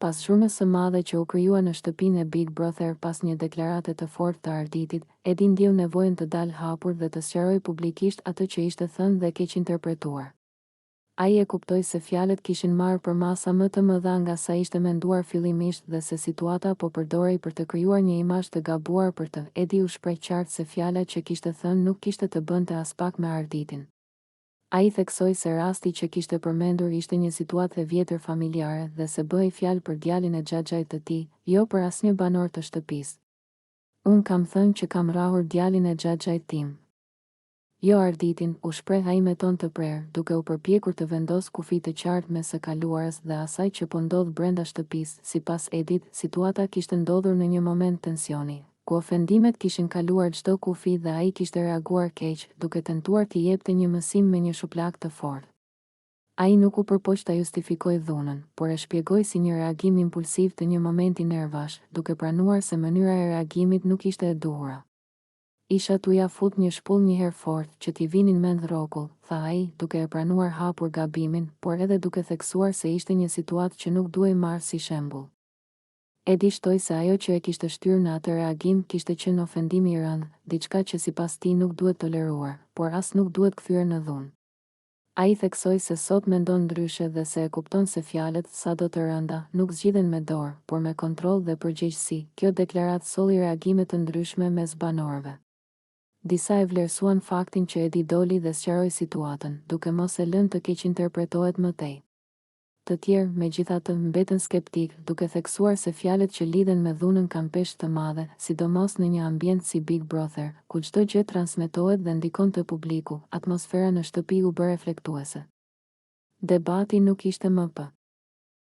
Pas zhurmës së madhe që u krijua në shtëpinë e Big Brother pas një deklarate të fortë të Arditit, Edi ndjeu nevojën të dalë hapur dhe të sqarojë publikisht atë që ishte thënë dhe keqinterpretuar. Ai e kuptoi se fjalët kishin marrë përmasa më të mëdha nga sa ishte menduar fillimisht dhe se situata po përdorej për të krijuar një imazh të gabuar për të. Edi u shpreh qartë se fjala që kishte thënë nuk kishte të bënte aspak me Arditin. Ai theksoi se rasti që kishte përmendur ishte një situatë e vjetër familjare dhe se bëhej fjalë për djalin e xhaxhait të tij, jo për asnjë banor të shtëpisë. Unë kam thënë që kam rrahur djalin e xhaxhait tim. Jo Arditin, u shpreh ai me ton të prerë, duke u përpjekur të vendosë kufij të qartë mes së kaluarës dhe asaj që po ndodh brenda shtëpisë. Sipas Edit, situata kishte ndodhur në një moment tensioni, ku ofendimet kishin kaluar çdo kufi dhe ai kishte reaguar keq, duke tentuar t'i jepte një mësim me një shuplakë të fortë. Ai nuk u përpoq ta justifikojë dhunën, por e shpjegoi si një reagim impulsiv të një momenti nervash, duke pranuar se mënyra e reagimit nuk ishte e duhura. Isha tu ia fut një shpullë njëherë fort, që t'i vinin mend rrokull, tha ai, duke e pranuar hapur gabimin, por edhe duke theksuar se ishte një situatë që nuk duhej marrë si shembull. Edi shtoi se ajo që e kishte shtyrë në atë reagim kishte qenë ofendimi i rëndë, diçka që sipas tij nuk duhet toleruar, por as nuk duhet kthyer në dhunë. Ai theksoi se sot mendon ndryshe dhe se e kupton se fjalët, sado të rënda, nuk zgjidhen me dorë, por me kontroll dhe përgjegjësi. Kjo deklaratë solli reagime të ndryshme mes banorëve. Disa e vlerësuan faktin që Edi doli dhe sqaroi situatën, duke mos e lënë të keqinterpretohet më tej. Të tjerë, megjithatë, mbetën skeptikë, duke theksuar se fjalët që lidhen me dhunën kanë peshë të madhe, sidomos në një ambient si Big Brother, ku çdo gjë transmetohet dhe ndikon te publiku. Atmosfera në shtëpi u bë reflektuese. Debati nuk ishte më për.